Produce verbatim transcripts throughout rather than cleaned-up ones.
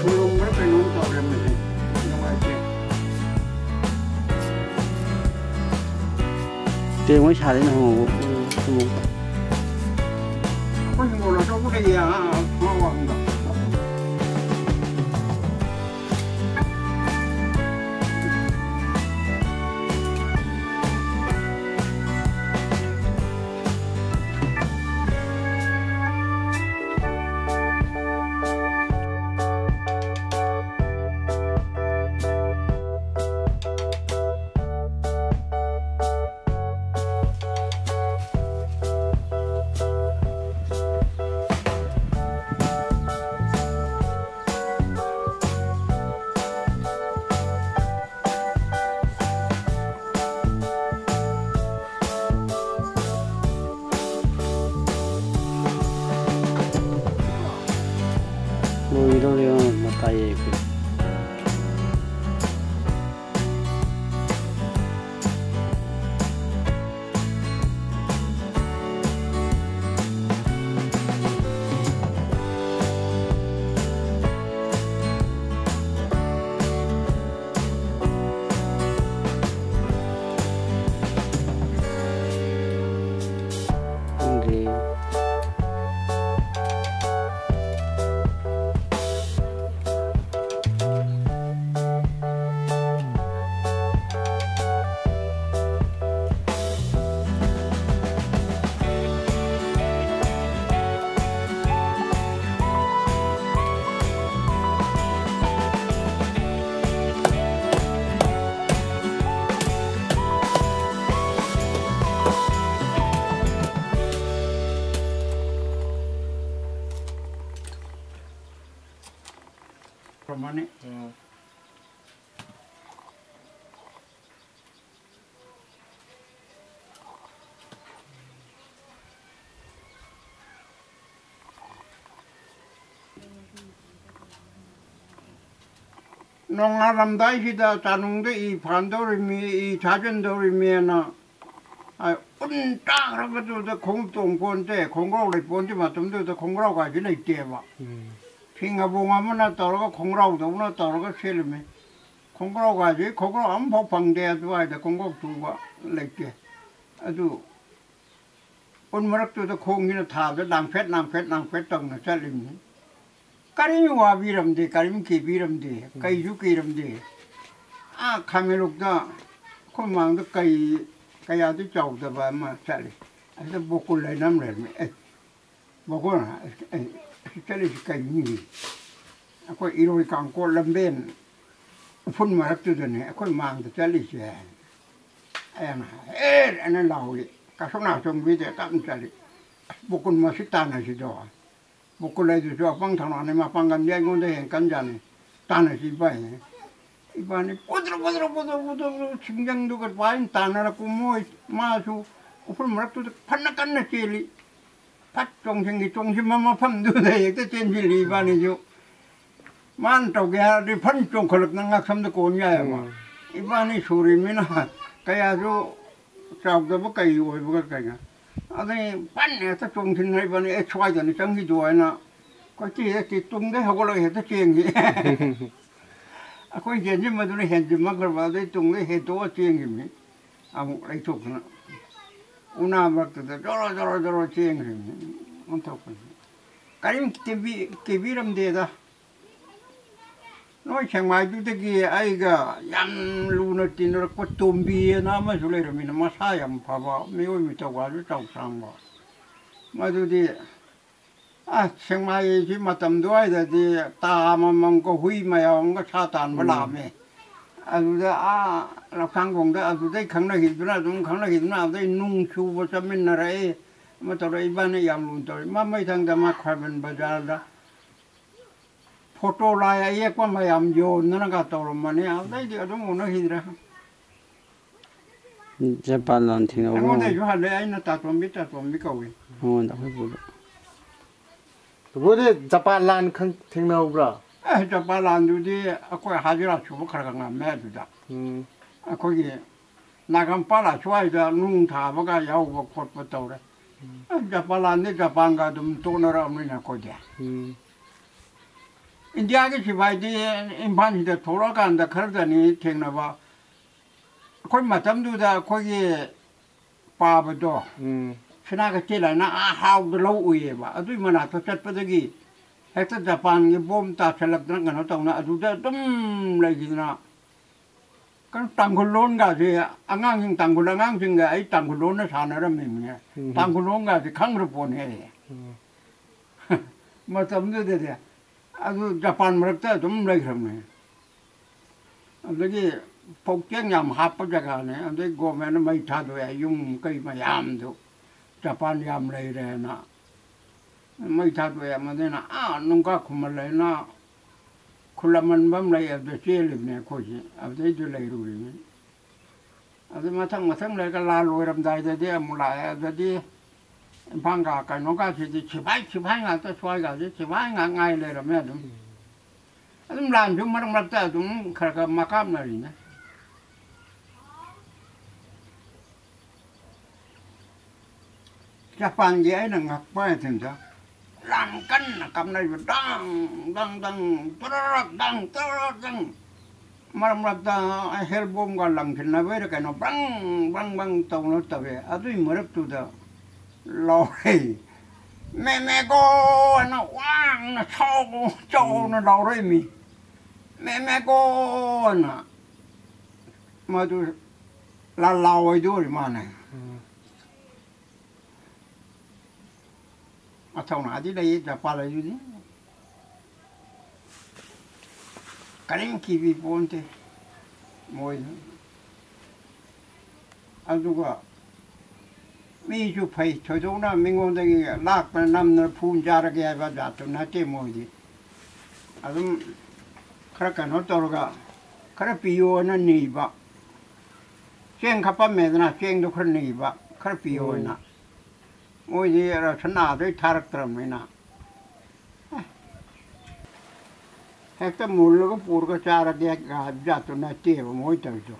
ꯊꯨꯔꯝꯕ꯭ꯔꯥ ꯀꯩꯅꯣꯝ ꯇꯧꯔꯦ ꯃꯁꯤ꯫ ꯅꯨꯡꯉꯥꯏꯇꯦ꯫ ꯇꯦꯡ ꯃꯣꯏ ꯁꯥꯗꯩꯅ ꯍꯪꯉꯧꯕ꯫ ꯎꯝ, ꯍꯪꯉꯧꯕ꯫ ꯑꯩꯈꯣꯏ ꯍꯤꯡꯒꯣꯜ ꯑꯆꯧꯕ ꯂꯩꯌꯦ, ꯑꯥ, ꯑꯥ, ꯈꯣꯡꯅꯥꯡ ꯋꯥꯡꯃꯗ꯫ ꯂꯣꯏꯗꯧꯔꯦ, ꯑꯥ, ꯃꯇꯥꯏ ꯌꯩꯈ꯭ꯔꯦ꯫ ꯈꯪꯗꯦ꯫ ꯀꯃꯥꯏꯅ? ꯎꯝ꯫ ꯅꯣꯡꯉꯥꯜꯂꯝꯗꯥꯏꯁꯤꯗ ꯆꯥꯅꯨꯡꯗ ꯏ ꯐꯥꯟꯗꯧꯔꯤꯃꯤ, ꯏ ꯊꯥꯖꯤꯟꯗꯧꯔꯤꯃꯤꯅ, ꯑ, ꯎꯟ ꯇꯥꯈ꯭ꯔꯕꯗꯨꯗ ꯈꯣꯡꯎꯞ ꯇꯣꯡ ꯄꯣꯟꯇꯦ, ꯈꯣꯡꯒ꯭ꯔꯥꯎ ꯂꯩ ꯄꯣꯟꯇꯦ, ꯃꯇꯝꯗꯨꯗ ꯈꯣꯡꯒ꯭ꯔꯥꯎ ꯀꯥꯏꯁꯤ ꯂꯩꯇꯦꯕ꯫ ꯎꯝ꯫ ꯐꯤ ꯉꯕꯣꯡ ꯑꯃꯅ ꯇꯧꯔꯒ ꯈꯣꯡꯒ꯭ꯔꯥꯎꯗꯧꯅ ꯇꯧꯔꯒ ꯁꯦꯠꯂꯤꯃꯤ꯫ ꯈꯣꯡꯒ꯭ꯔꯥꯎꯒꯥꯁꯦ ꯈꯣꯡꯒ꯭ꯔꯥꯎ ꯑꯃꯐꯥꯎ ꯐꯪꯗꯦ ꯑꯗꯨꯋꯥꯏꯗ, ꯈꯣꯡꯒ꯭ꯔꯥꯎ ꯇꯨꯕ ꯂꯩꯇꯦ꯫ ꯑꯗꯨ ꯎꯟ ꯃꯔꯛꯇꯨꯗ ꯈꯣꯡꯁꯤꯅ ꯊꯥꯕꯗ ꯂꯥꯡꯐꯦꯠ ꯂꯥꯡꯐꯦꯠ ꯂꯥꯡꯐꯦꯠ ꯇꯧꯅ ꯆꯠꯂꯤꯃꯤ꯫ ꯀꯔꯤꯝ ꯋꯥꯕꯤꯔꯝꯗꯦ, ꯀꯔꯤꯝ ꯀꯤꯕꯤꯔꯝꯗꯦ, ꯎꯝ꯫ ꯀꯩꯁꯨ ꯀꯤꯔꯝꯗꯦ꯫ ꯑꯥ ꯈꯥꯃꯦꯟꯂꯣꯛꯇ ꯑꯩꯈꯣꯏ ꯃꯃꯥꯡꯗ ꯀꯩ ꯀꯌꯥꯗꯤ ꯆꯥꯎꯗꯕ ꯑꯃ ꯆꯠꯂꯤ꯫ ꯑꯁꯤꯗ ꯕꯣꯀꯨꯜ ꯍꯥꯏꯅ ꯑꯃ ꯂꯩꯔꯝꯃꯤ꯫ ꯑꯦ, ꯕꯣꯀꯨꯜ, ꯑꯁꯤ, ꯑꯩ, ꯑꯁꯤ ꯆꯠꯂꯤꯁꯤ ꯀꯩꯅꯣꯅꯦ? ꯑꯩꯈꯣꯏ ꯏꯔꯣꯏ ꯀꯥꯡꯀꯣꯠ ꯂꯝꯕꯦꯟ ꯎꯐꯨꯟ ꯃꯔꯛꯇꯨꯗꯅꯦ ꯑꯩꯈꯣꯏ ꯃꯥꯡꯗ ꯆꯠꯂꯤꯁꯦ ꯍꯥꯏ꯫ ꯑꯩꯅ ꯍꯦꯠ ꯑꯅ ꯂꯥꯎꯏ꯫ ꯀꯁꯨꯛ ꯅꯥꯆꯣꯡꯕꯤꯗ ꯇꯞꯅ ꯆꯠꯂꯤ꯫ "ꯑꯁ, ꯕꯣꯀꯨꯟ ꯃꯁꯤ ꯇꯥꯟꯅꯁꯤꯗꯣ꯫ ꯕꯣꯀꯨꯟ ꯍꯥꯏꯗꯨꯁꯨ ꯑꯄꯪ ꯊꯧꯅꯥꯅꯤ, ꯃꯄꯥꯡꯒꯜꯗꯤ ꯑꯩꯉꯣꯟꯗ ꯍꯦꯟꯅ ꯀꯟꯖꯥꯠꯅꯤ꯫ ꯇꯥꯟꯅꯁꯤ ꯏꯕꯥꯏ꯫" ꯏꯕꯥꯅꯤ ꯄꯨꯗ꯭ꯔꯨ ꯄꯨꯗ꯭ꯔꯨ ꯄꯨꯗ꯭ꯔꯨ ꯄꯨꯗ꯭ꯔꯨ ꯁꯤꯡꯖꯪꯗꯨꯒ ꯄꯥꯏꯅ ꯇꯥꯟꯅꯔꯛꯄ ꯃꯣꯏ, ꯃꯥꯁꯨ ꯎꯐꯨꯜ ꯃꯔꯛꯇꯨꯗ ꯐꯅ ꯀꯟꯅ ꯆꯦꯜꯂꯤ꯫ ꯐꯠ ꯆꯣꯡꯁꯤꯟꯈꯤ, ꯆꯣꯡꯁꯤꯟꯕ ꯃꯐꯝꯗꯨꯗ ꯍꯦꯛꯇ ꯆꯦꯟꯁꯤꯜꯂꯤ ꯏꯕꯥꯅꯤꯁꯨ꯫ ꯃꯥꯅ ꯇꯧꯒꯦ ꯍꯥꯏꯔꯗꯤ ꯐꯟ ꯆꯣꯡꯈꯠꯂꯛꯇꯅ ꯉꯛꯁꯝꯗ ꯀꯣꯟ ꯌꯥꯏꯑꯕ꯫ ꯎꯝ꯫ ꯏꯕꯥꯅꯤ ꯁꯨꯔꯤꯃꯤꯅ ꯀꯌꯥꯁꯨ ꯆꯥꯎꯗꯕ ꯀꯩ ꯑꯣꯏꯕꯒ ꯀꯩꯅꯣ꯫ ꯑꯗꯩ ꯐꯟ ꯍꯦꯛꯇ ꯆꯣꯡꯁꯤꯟꯅ ꯏꯕꯥꯅꯤ, "ꯑꯦ, ꯁ꯭ꯋꯥꯏꯗꯅꯤ ꯆꯪꯈꯤꯗꯣ" ꯍꯥꯏꯅ ꯀꯣꯏꯆꯦ ꯍꯦꯛ ꯆꯦ-, ꯇꯨꯡꯗꯩ ꯍꯧꯒꯠꯂꯒ ꯍꯦꯛꯇ ꯆꯦꯟꯈꯤ꯫ ꯑꯩꯈꯣꯏ ꯆꯦꯟꯁꯤꯟꯕꯗꯨꯅ ꯍꯦꯟꯖꯤꯟꯕꯈ꯭ꯔꯕ, ꯑꯗꯩ ꯇꯨꯡꯗꯩ ꯍꯦꯟꯇꯣꯛꯑ ꯆꯦꯟꯈꯤꯕꯅꯤ꯫ ꯑꯃꯨꯛ ꯂꯩꯊꯣꯛꯇꯅ ꯎꯅꯥ ꯃꯔꯛꯇꯨꯗ ꯖꯣꯔꯣ ꯖꯣꯔꯣ ꯖꯣꯔꯣ ꯆꯦꯟꯈ꯭ꯔꯤꯕꯅꯤ꯫ ꯑꯣꯟꯊꯣꯛꯄꯅꯤ꯫ ꯀꯔꯤꯝ ꯀꯤꯕꯤ-, ꯀꯤꯕꯤꯔꯝꯗꯦꯗ꯫ ꯅꯣꯏ ꯁꯦꯛꯃꯥꯏꯗꯨꯗꯒꯤ ꯑꯩꯒ ꯌꯥꯝ ꯂꯨꯅ ꯇꯤꯟꯅꯔꯛꯄ ꯇꯣꯝꯕꯤ ꯑꯅ ꯑꯃꯁꯨ ꯂꯩꯔꯝꯃꯤꯅ, ꯃꯁꯥ ꯌꯥꯝ ꯐꯕ, ꯃꯤꯑꯣꯏ ꯃꯤꯇꯧꯒꯁꯨ ꯆꯥꯎ ꯁꯥꯡꯕ꯫ ꯃꯗꯨꯗꯤ, ꯑ, ꯁꯦꯛꯃꯥꯏꯁꯤ ꯃꯇꯝꯗꯨꯋꯥꯏꯗꯗꯤ ꯇꯥ ꯑꯃꯃꯝꯒ ꯍꯨꯏ ꯃꯌꯥꯝ ꯑꯃꯒ ꯁꯥ ꯇꯥꯟꯕ ꯎꯝ꯫ ꯂꯥꯛꯑꯝꯃꯦ꯫ ꯑꯗꯨꯗ, ꯑꯥ, ꯂꯧꯁꯥꯡꯈꯣꯡꯗ ꯑꯗꯨꯗꯩ ꯈꯪꯅꯈꯤꯗꯨꯅ, ꯑꯗꯨꯝ ꯈꯪꯅꯈꯤꯗꯨꯅ, ꯑꯗꯨꯗꯩ ꯅꯨꯡ ꯁꯨꯕ ꯆꯠꯃꯤꯟꯅꯔꯛꯏ꯫ ꯑꯃ ꯇꯧꯔꯛꯏ, ꯏꯕꯥꯅꯤ ꯌꯥꯝ ꯂꯨꯅ ꯇꯧꯔꯛꯏ꯫ ꯃꯃꯩꯊꯪꯗ ꯑꯃ ꯈ꯭ꯋꯥꯏꯔꯝꯕꯟ ꯕꯖꯥꯔꯗ ꯐꯣꯇꯣ ꯂꯥꯏ ꯑꯌꯦꯛꯄ ꯃꯌꯥꯝ ꯌꯣꯟꯗꯅꯒ ꯇꯧꯔꯝꯕꯅꯤ꯫ ꯑꯗꯩꯗꯤ ꯑꯗꯨꯝ ꯎꯅꯈꯤꯗ꯭ꯔꯦ꯫ ꯖꯄꯥꯟ ꯂꯥꯟ ꯊꯦꯡꯅꯕ ꯑꯩꯉꯣꯟꯗꯩꯁꯨ ꯍꯜꯂꯦ, ꯑꯩꯅ ꯇꯥꯇꯣꯝꯕꯤ, ꯇꯥꯇꯣꯝꯕꯤ ꯀꯧꯏ꯫ ꯃꯉꯣꯟꯗ ꯑꯩꯈꯣꯏ ꯄꯨꯗ꯫ ꯕ꯭ꯔꯣꯗꯤ ꯖꯄꯥꯟ ꯂꯥꯟ ꯈꯪ-, ꯊꯦꯡꯅꯍꯧꯕ꯭ꯔꯥ? ꯑꯦ, ꯖꯄꯥꯟ ꯂꯥꯟꯗꯨꯗꯤ ꯑꯩꯈꯣꯏ ꯍꯥꯖꯤꯔꯥ ꯁꯨꯕ ꯈꯔ ꯈꯔ ꯉꯝꯃꯦ ꯑꯗꯨꯗ꯫ ꯎꯝ꯫ ꯑꯩꯈꯣꯏꯒꯤ ꯅꯥꯒꯥꯝꯄꯥꯜ ꯑꯁ꯭ꯋꯥꯏꯗ ꯅꯨꯡ ꯊꯥꯕꯒ ꯌꯥꯎꯕ ꯈꯣꯠꯄ ꯇꯧꯔꯦ꯫ ꯎꯝ꯫ ꯑꯦ, ꯖꯄꯥꯟ ꯂꯥꯟꯗꯤ ꯖꯄꯥꯟꯒ ꯑꯗꯨꯝ ꯇꯣꯛꯅꯔꯛꯑꯕꯅꯤꯅ ꯑꯩꯈꯣꯏꯗꯤ꯫ ꯎꯝ꯫ ꯏꯟꯗꯤꯌꯥꯒꯤ ꯁꯤꯐꯥꯏꯗꯤ ꯏꯝꯐꯥꯜꯁꯤꯗ ꯊꯣꯛꯂꯛꯑꯀꯥꯟꯗ ꯈꯔꯗꯅꯤ ꯊꯦꯡꯅꯕ꯫ ꯑꯩꯈꯣꯏ ꯃꯇꯝꯗꯨꯗ ꯑꯩꯈꯣꯏꯒꯤ ꯄꯥꯕꯗꯣ, ꯎꯝ꯫ ꯁꯤꯅꯥ ꯀꯩꯊꯦꯜ ꯍꯥꯏꯅ ꯑꯥ ꯍꯥꯎꯗ ꯂꯧ ꯎꯏꯌꯦꯕ꯫ ꯑꯗꯨꯏ ꯃꯅꯥꯛꯇ ꯆꯠꯄꯗꯒꯤ ꯍꯦꯛꯇ ꯖꯄꯥꯟꯒꯤ ꯕꯣꯝ ꯇꯥꯁꯜꯂꯛꯇꯅ ꯀꯩꯅꯣ ꯇꯧꯅ ꯑꯗꯨꯗ ꯑꯗꯨꯝ ꯂꯩꯈꯤꯗꯅ꯫ ꯀꯩꯅꯣ, ꯇꯥꯡꯈꯨꯜ ꯂꯣꯟꯒꯁꯦ, ꯑꯉꯥꯡꯁꯤꯡ, ꯇꯥꯡꯈꯨꯜ ꯑꯉꯥꯡꯁꯤꯡꯒ ꯑꯩ ꯇꯥꯡꯈꯨꯜ ꯂꯣꯟꯅ ꯁꯥꯟꯅꯔꯝꯃꯤꯅꯦ꯫ ꯎꯝ꯫ ꯇꯥꯡꯈꯨꯜ ꯂꯣꯟꯒꯁꯦ ꯈꯪꯗ꯭ꯔ ꯄꯣꯠꯅꯦ ꯑꯩ꯫ ꯎꯝ꯫ ꯃꯇꯝꯗꯨꯗꯗꯤ꯫ ꯑꯗꯨ ꯖꯄꯥꯟ ꯃꯔꯛꯇ ꯑꯗꯨꯝ ꯂꯩꯈ꯭ꯔꯕꯅꯦ꯫ ꯑꯗꯒꯤ ꯄꯣꯛꯆꯦꯡ ꯌꯥꯝ ꯍꯥꯞꯄ ꯖꯒꯥꯅꯦ꯫ ꯑꯗꯩ ꯒꯣꯔꯃꯦꯟꯅ ꯃꯩ ꯊꯥꯗꯣꯛꯑꯦ, ꯌꯨꯝ ꯀꯩ ꯃꯌꯥꯝꯗꯨ ꯖꯄꯥꯟ ꯌꯥꯝ ꯂꯩꯔꯦꯅ꯫ ꯃꯩ ꯊꯥꯗꯣꯛꯑꯦ꯫ ꯃꯗꯩꯅ ꯑꯥ ꯅꯨꯡꯒꯥ ꯈꯨꯃꯟ ꯂꯩꯅ ꯈꯨꯜ ꯑꯃꯟꯕ ꯑꯃ ꯂꯩ, ꯑꯗꯨꯗ ꯆꯦꯜꯂꯤꯕꯅꯦ ꯑꯩꯈꯣꯏꯁꯦ꯫ ꯑꯗꯨꯗꯩꯗꯨ ꯂꯩꯔꯨꯔꯤꯅꯤ꯫ ꯑꯗꯨ ꯃꯊꯪ ꯃꯊꯪ ꯂꯩꯔꯒ ꯂꯥꯟ ꯂꯣꯏꯔꯝꯗꯥꯏꯗꯗꯤ ꯑꯃꯨꯛ ꯂꯥꯛꯑꯦ꯫ ꯑꯗꯨꯗꯤ ꯏꯝꯐꯥꯜꯒ ꯀꯩꯅꯣꯒꯁꯤꯗꯤ ꯁꯤꯐꯥꯏ, ꯁꯤꯐꯥꯏ ꯉꯥꯛꯇ, ꯁ꯭ꯋꯥꯏꯒꯁꯤ ꯁꯤꯐꯥꯏ ꯉꯥꯛ ꯉꯥꯏ ꯂꯩꯔꯝꯃꯦ ꯑꯗꯨꯝ꯫ ꯑꯗꯨꯝ ꯂꯥꯟꯁꯨ ꯃꯔꯛ ꯃꯔꯛꯇ ꯑꯗꯨꯝ ꯈꯔ ꯈꯔ ꯃꯀꯥꯞꯅꯔꯤꯅꯦ꯫ ꯖꯄꯥꯟꯒꯤ ꯑꯩꯅ ꯉꯛꯄ ꯍꯥꯏꯊꯤꯡꯗ ꯂꯥꯟ ꯀꯟꯅ ꯀꯥꯞꯅꯔꯤꯕ ꯗꯪ, ꯗꯪ, ꯗꯪ, ꯇꯔꯔꯛ, ꯗꯪ, ꯇꯔꯔꯛ, ꯗꯪ꯫ ꯃꯔꯛ ꯃꯔꯛꯇ ꯍꯦꯜ ꯕꯣꯝꯒ ꯂꯪꯁꯤꯟꯅꯕꯩꯔ ꯀꯩꯅꯣ ꯕ꯭ꯔꯪ, ꯕ꯭ꯔꯪ, ꯕ꯭ꯔꯪ ꯇꯧꯅ ꯇꯧꯋꯦ꯫ ꯑꯗꯨꯏ ꯃꯔꯛꯇꯨꯗ ꯂꯥꯎꯔꯛꯏ꯫ "ꯃꯦꯃꯦꯒꯣ" ꯍꯥꯏꯅ ꯋꯥꯡꯅ ꯁꯥꯎ-, ꯆꯥꯎꯅ ꯂꯥꯎꯔꯛꯏꯃꯤ꯫ "ꯃꯦꯃꯦꯒꯣ" ꯍꯥꯏꯅ꯫ ꯃꯗꯨ ꯂꯥ-, ꯂꯥꯎ ꯑꯣꯏꯗꯣꯔꯤ ꯃꯥꯅꯦ꯫ ꯎꯝ꯫ ꯃꯊꯧꯅꯥꯗꯤ ꯂꯩꯌꯦ, ꯖꯄꯥꯟ ꯂꯩꯗꯨꯗꯤ꯫ ꯀꯔꯤꯝ ꯀꯤꯕꯤ ꯄꯣꯟꯇꯦ ꯃꯣꯏ꯫ ꯑꯗꯨꯒ ꯃꯤꯁꯨ ꯐꯩ, ꯊꯣꯏꯗꯣꯛꯅ ꯃꯤꯉꯣꯟꯗꯒꯤ ꯂꯥꯛꯇꯅ ꯅꯝꯗꯅ ꯐꯨ ꯆꯥꯔꯒꯦ ꯍꯥꯏꯕ ꯖꯥꯠꯇꯨ ꯅꯠꯇꯦ ꯃꯣꯏꯗꯤ꯫ ꯑꯗꯨꯝ ꯈꯔ ꯀꯩꯅꯣ ꯇꯧꯔꯒ ꯈꯔ ꯄꯤꯌꯣꯅ ꯅꯤꯕ꯫ ꯆꯦꯡ ꯈꯞꯄꯝꯃꯦꯗꯅ, ꯆꯦꯡꯗꯣ ꯈꯔ ꯅꯤꯕ, ꯈꯔ ꯄꯤꯌꯣꯅ꯫ ꯎꯝ꯫ ꯃꯣꯏꯗꯤ ꯔꯁꯟ ꯑꯥꯗꯩ ꯊꯥꯔꯛꯇ꯭ꯔꯕꯅꯤꯅ꯫ ꯑꯦ, ꯍꯦꯛꯇ ꯃꯨꯜꯂꯒ ꯄꯨꯔꯒ ꯆꯥꯔꯒꯦ ꯍꯥꯏꯕ ꯖꯥꯠꯇꯨ ꯅꯠꯇꯦꯕ ꯃꯣꯏ ꯇꯧꯔꯤꯗꯣ꯫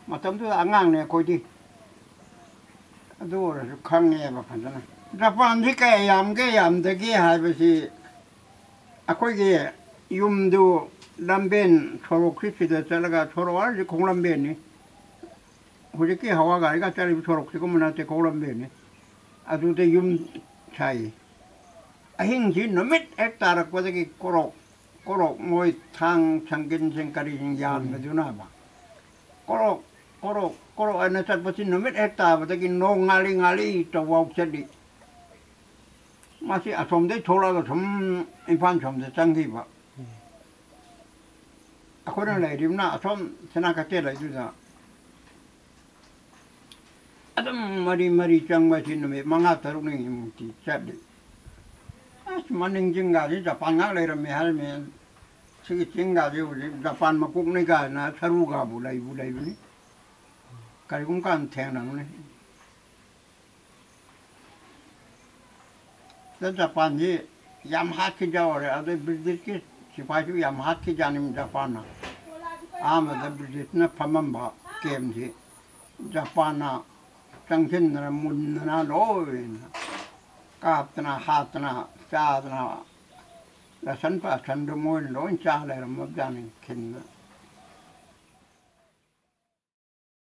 ꯃꯇꯝꯗꯨꯗ ꯑꯉꯥꯡꯅꯦ ꯑꯩꯈꯣꯏꯗꯤ꯫ ꯑꯗꯨ ꯑꯣꯏꯔꯁꯨ ꯈꯪꯉꯦꯕ ꯐꯖꯅ꯫ ꯖꯄꯥꯟꯁꯤ ꯀꯌꯥ ꯌꯥꯝꯒꯦ ꯌꯥꯝꯗꯒꯦ ꯍꯥꯏꯕꯁꯤ ꯑꯩꯈꯣꯏꯒꯤ ꯌꯨꯝꯗꯨ ꯂꯝꯕꯦꯟ, ꯁꯣꯔꯣꯛꯁꯤ ꯁꯤꯗ ꯆꯠꯂꯒ, ꯁꯣꯔꯣꯛ ꯍꯥꯏꯔꯤꯁꯤ ꯈꯣꯡꯂꯝꯕꯦꯟꯅꯤ꯫ ꯍꯧꯖꯤꯛꯀꯤ ꯍꯋꯥ ꯒꯥꯔꯤꯒ ꯆꯠꯂꯤꯕ ꯁꯣꯔꯣꯛꯁꯤꯒꯨꯝꯕ ꯅꯠꯇꯦ, ꯈꯣꯡꯂꯝꯕꯦꯟꯅꯤ꯫ ꯑꯗꯨꯗ ꯌꯨꯝ ꯁꯥꯏ꯫ ꯑꯍꯤꯡꯁꯤ ꯅꯨꯃꯤꯠ ꯍꯦꯛ ꯇꯥꯔꯛꯄꯗꯒꯤ ꯀꯣꯔꯣꯛ ꯀꯣꯔꯣꯛ ꯃꯣꯏ ꯊꯥꯡ ꯁꯪꯒꯤꯟꯁꯤꯡ ꯀꯔꯤꯁꯤꯡ ꯌꯥꯟꯕꯗꯨꯅꯕ ꯀꯣꯔꯣꯛ ꯀꯣꯔꯣꯛ ꯀꯣꯔꯣꯛ ꯍꯥꯏꯅ ꯆꯠꯄꯁꯤ ꯅꯨꯃꯤꯠ ꯍꯦꯛ ꯇꯥꯕꯗꯒꯤ ꯅꯣꯡ ꯉꯥꯜꯂꯤ ꯉꯥꯜꯂꯤ ꯇꯧꯕꯐꯥꯎ ꯆꯠꯂꯤ꯫ ꯃꯁꯤ ꯑꯁꯣꯝꯗꯩ ꯊꯣꯛꯂꯛꯑꯒ ꯁꯨꯝ ꯏꯝꯐꯥꯜ ꯁꯣꯝꯗ ꯆꯪꯈꯤꯕ꯫ ꯑꯩꯈꯣꯏꯅ ꯂꯩꯔꯤꯕꯅ ꯑꯁꯣꯝ ꯁꯅꯥ ꯀꯩꯊꯦꯜ ꯂꯩꯗꯨꯗ ꯑꯗꯨꯝ ꯃꯔꯤ ꯃꯔꯤ ꯆꯪꯕꯁꯤ ꯅꯨꯃꯤꯠ ꯃꯉꯥ ꯇꯔꯨꯛꯅꯤꯃꯨꯛꯇꯤ ꯆꯠꯂꯤ꯫ ꯑꯁ, ꯃꯅꯤꯡ ꯆꯤꯡꯒꯥꯁꯤ ꯖꯄꯥꯟ ꯉꯥꯛ ꯂꯩꯔꯝꯃꯦ ꯍꯥꯏꯔꯝꯃꯦ꯫ ꯁꯤꯒꯤ ꯆꯤꯡꯒꯥꯁꯤ ꯍꯧꯖꯤꯛ ꯖꯄꯥꯟ ꯃꯀꯣꯛꯅꯤ ꯀꯥꯏꯅ ꯁꯔꯨꯒꯥꯕꯨ ꯂꯩꯕꯨ ꯂꯩꯕꯅꯤ꯫ ꯀꯔꯤꯒꯨꯝꯕ ꯀꯥꯟꯗ ꯊꯦꯡꯅꯕꯅꯤ꯫ ꯑꯗ ꯖꯄꯥꯟꯁꯤ ꯌꯥꯝ ꯍꯥꯠꯈꯤꯕ ꯌꯥꯎꯔꯦ꯫ ꯑꯗꯩ ꯕ꯭ꯔꯤꯇꯤꯁꯀꯤ ꯁꯤꯐꯥꯏꯁꯨ ꯌꯥꯝ ꯍꯥꯠꯈꯤꯖꯥꯠꯅꯤ ꯖꯄꯥꯟꯅ꯫ ꯑꯍꯥꯟꯕꯗ ꯕ꯭ꯔꯤꯇꯤꯁꯅ ꯐꯝꯃꯝꯕ ꯀꯦꯝꯁꯤ ꯖꯄꯥꯟꯅ ꯆꯪꯁꯤꯟꯗꯅ ꯃꯨꯟꯗꯅ ꯂꯣꯏꯅ ꯀꯥꯞꯇꯅ ꯍꯥꯠꯇꯅ ꯆꯥꯗꯅ ꯔꯁꯟ ꯄꯥꯁꯟꯗꯨ ꯃꯣꯏꯅ ꯂꯣꯏ ꯆꯥ ꯂꯩꯔꯝꯃꯕꯖꯥꯠꯅꯤ ꯈꯤꯟꯅ꯫